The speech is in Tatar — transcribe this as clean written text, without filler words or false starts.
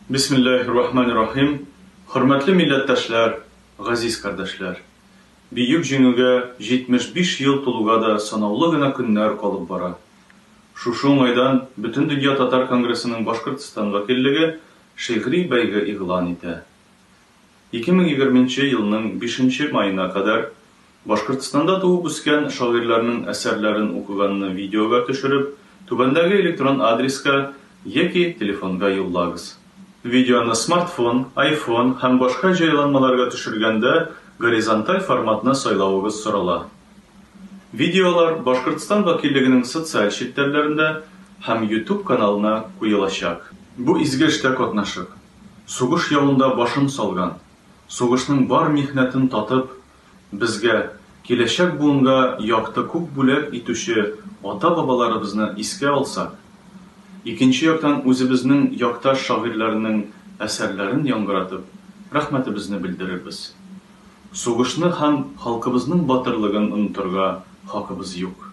Бисмиллаһир Рахманир Рахим. Хөрмәтле милләттәшләр, газиз кардәшләр! Бөек Җиңүгә 75 ел тулуга да санаулы гына көннәр калып бара. Шушы уңайдан Бөтендөнья татар конгрессының Башкортстан вәкиллеге шигъри бәйге игълан итә. 2020 нче елның бишенче маена кадәр Башкортстанда туып үскән шагыйрьләрнең әсәрләрен укыганны видеога төшереп, түбәндәге электрон адреска яки телефонга юллагыз. Видеоны смартфон, айфон һәм башка җайланмаларга төшергәндә горизонталь форматны сайлавыгыз сорала. Видеолар Башкортстан вәкиллегенең социаль челтәрләрендә һәм YouTube каналына куелачак. Бу изге эштә катнашып, сугыш явында башын салган, сугышның бар михнәтен татып, безгә, киләчәк буынга якты күк бүләк итүче ата-бабаларыбызны искә алсак, икенче яктан үзебезнең якташ шагыйрьләрнең әсәрләрен яңгыратып, рәхмәтебезне белдерербез. Сугышны һәм халкыбызның батырлыгын онытырга хакыбыз юк.